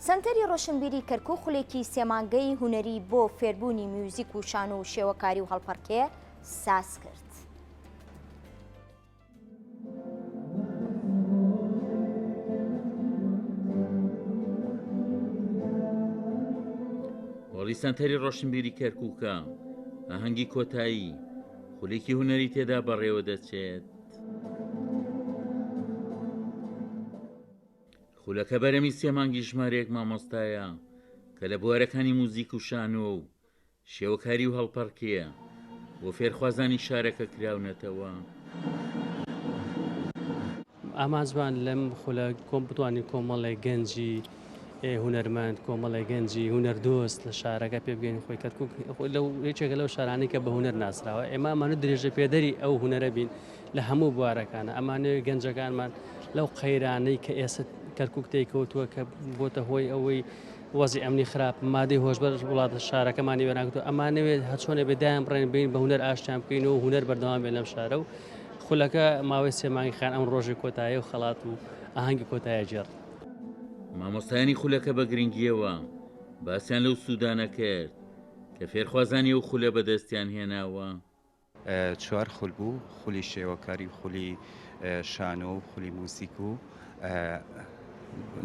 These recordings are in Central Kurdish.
سەنتەری ڕۆشنبیری کەرکوک خولێکی سێ مانگەی هونەری بۆ فێربوونی میوزیک و شانۆ و شێوەکاری و هەڵپەڕکێ ساز کرد. هۆڵی سەنتەری ڕۆشنبیری کەرکووکە ئاهەنگی کۆتایی خولێکی هونەری تێدا بەڕێوە دەچێت. خولەکە بەرەمی سێ مانگی ژمارەیەک مامۆستایە کە لە بوارەکانی موزیک و شانۆ و شێوەکاری و هەڵپەڕکێ بۆ فێرخوازانی شارەکە کراونەتەوە. ئامانجمان لەم خولە کۆم بتوانین کۆمەڵێک گەنجی هونەرمەند کۆمەڵێک گەنجی هونەردۆست لە شارەکە پێ بگەین خۆی کەرکک لەو یەکێکە لەو شارانەی کە بە هونەر ناسراوە ئێمە ئەمانە درێژە پێدەری ئەو هونەرە بین لە هەموو بوارەکانە ئەمانەوێ گەنجەکانمان لەو قەیرانەی کە ئێستا کەرکک تێکەوتووە کە بۆتە هۆی ئەوەی وەزی ئەمنی خراپ مادەی هۆشبەر وڵاتە شارەکەمانی وێرانکردووە ئەمانەوێت هەرچۆنێ بێ دایان بڕێن بین بە هونەر ئاشتیان بکەین و هونەر بەردەوام بێت لەم شارە و خولەکە ماوەی سێ مانگی خان ئەم ڕۆژی کۆتایی و خەڵات و ئاهەنگی کۆتایی گێڕ. مامۆستایانی خولەکە بە گرنگییەوە باسیان لەو سوودانە کرد کە فێرخوازانی ئەو خولە بەدەستیان هێناوە. چوار خول بوو، خولی شێوەکاری و خولی شانۆ و خولی موزیک و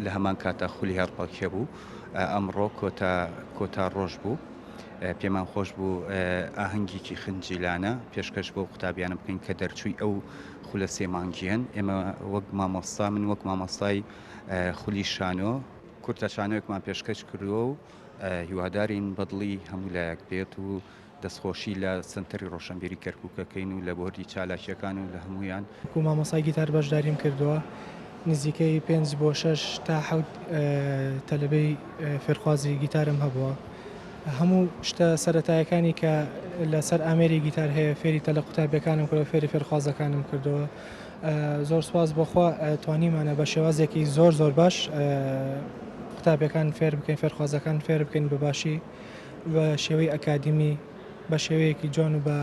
لە هەمان کاتا خولی هەڵپەڕکێ بوو. ئەمڕۆ کۆتا کۆتا ڕۆژ بوو. پێمان خۆش بوو ئاهەنگێکی خنجیلانە پێشکەش بەو قوتابیانە بکەین کە دەرچووی ئەو خولە سێ مانگییەن. ئێمە وەک مامۆستا، من وەک مامۆستای خولی شانۆ، کورتە شانۆیەکمان پێشکەش کردووە و هیوادارین بەدڵی هەموو لایەک بێت و دەستخۆشی لە سەنتەری ڕۆشنبیری کەرکوک ئەکەین و لە بۆردی چالاکییەکان و لە هەموویان. وەکو مامۆستای گیتار بەشداریم کردووە، نزیکەی پێنج بۆ شەش تا حەوت تەلەبەی فێرخوازی گیتارم هەبووە. هەموو شتە سەرەتایەکانی کە لەسەر ئامێری گیتار هەیە فێری تەلە قوتابیەکانم کردووە، فێری فێرخوازەکانم کردووە. زۆر سوپاس بۆ خوا توانیمانە بە شێوازێکی زۆر زۆر باش قوتابیەکان فێر بکەین، فێرخوازەکان فێر بکەین بە باشی. بە شێوەی ئەکادیمی، بە شێوەیەکی جوان و بە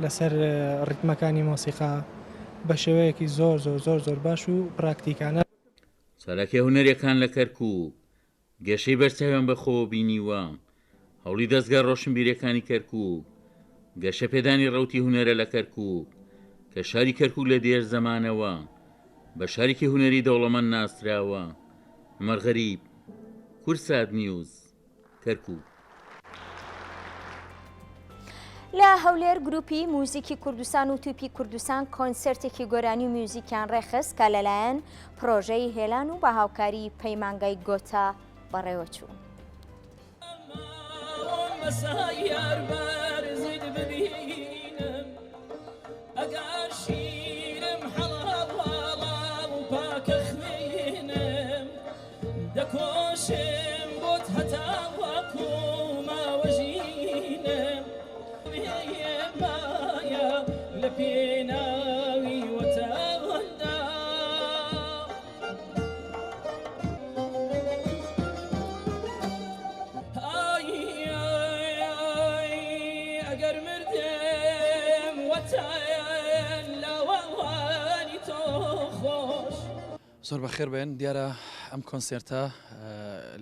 لەسەر ڕیتمەکانی مۆسیقا بە شێوەیەکی زۆر زۆر زۆر زۆر باش و پراکتیکانە. چالاکیە هونەریەکان لە کەرکوک گەشەی بەرچاویان بەخۆوە بینیوە، هەوڵی دەزگا ڕۆشنبیریەکانی کەرکوک گەشەپێدانی ڕەوتی هونەرە لە کەرکوک کە شاری کەرکوک لە دێر زەمانەوە بە شارێکی هونەری دەوڵەمەند ناسراوە. عومەر غەریب، کوردسات نیوز. کەرکوک. لە هەولێر گروپی موزیکی کوردستان و توپی کوردستان کۆنسێرتێکی گۆرانی و میوزیکیان ڕێکخست کە لەلایەن پرۆژەی هێلان و بە هاوکاری پەیمانگای گۆتە بەڕێوەچوو. دەکۆشم بۆت هەتاوەکو ماوە ژینم مایە لە پێناوی وەتەندا. ئای ئەگەر مردم وەتەن لاوانی تۆ خۆش. زۆر بەخێر بێن، دیارە ئەم کۆنسێرتە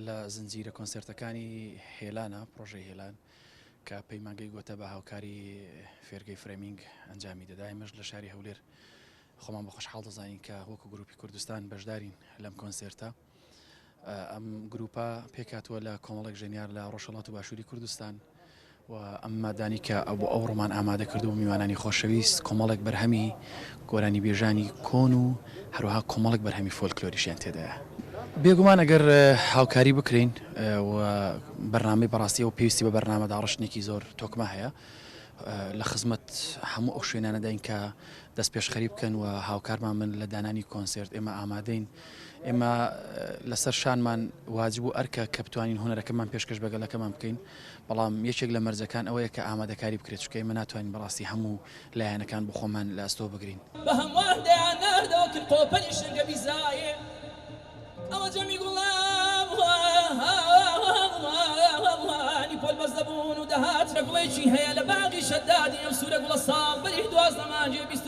لە زنجیرە کۆنسێرتەکانی هێلانە، پڕۆژەی هێلان کە پەیمانگەی گۆتە بە هاوکاری فێرگەی فرێمینگ ئەنجامی دەدا، ئێمەش لە شاری هەولێر خۆمان بە خۆشحاڵ دەزانین کە وەکو گروپی کوردستان بەشدارین لەم کۆنسێرتە. ئەم گروپە پێکهاتووە لە کۆمەڵێک ژەنیار لە ڕۆژهەڵات و باشووری کوردستان و ئەم مادانی کە بۆ ئەوڕۆمان ئامادە کردو بۆ میوانانی خۆشەویست کۆمەڵێک بەرهەمی گۆرانیبێژانی کۆن و هەروەها کۆمەڵێک بەرهەمی فۆلکلۆریشیان تێدایە. بێگومان ئەگەر هاوکاری بکرێین و بەرنامەی بەڕاستی ئەو پێویستی بە بەرنامە داڕشتنێکی زۆر تۆکمە هەیە لە خزمەت هەموو ئەو شوێنانەداین کە دەستپێشخەری بکەن و هاوکارمان بن لە دانانی کۆنسێرت ئێمە ئامادەین ئێمە لەسەر شانمان واجب و ئەرکە کە بتوانین هونەرەکەمان پێشکەش بە گەلەکەمان بکەین بەڵام یەکێک لە مەرجەکان ئەوەیە کە ئامادەکاری بکرێت چونکە ئێمە ناتوانین بەڕاستی هەموو لایەنەکان بۆ خۆمان لە ئەستۆ بگرین. بە هەمووان دەیان ناردەوە کرقۆپەلی شنگە بیزایێ ئەوە جەمی گوڵانی پۆل بەس دەبوون و دەهاتنە گوڵێکی هەیە لە باغی شەدادی ئەم سوورە گوڵە ساڵ بەری 12 مانگێ 20.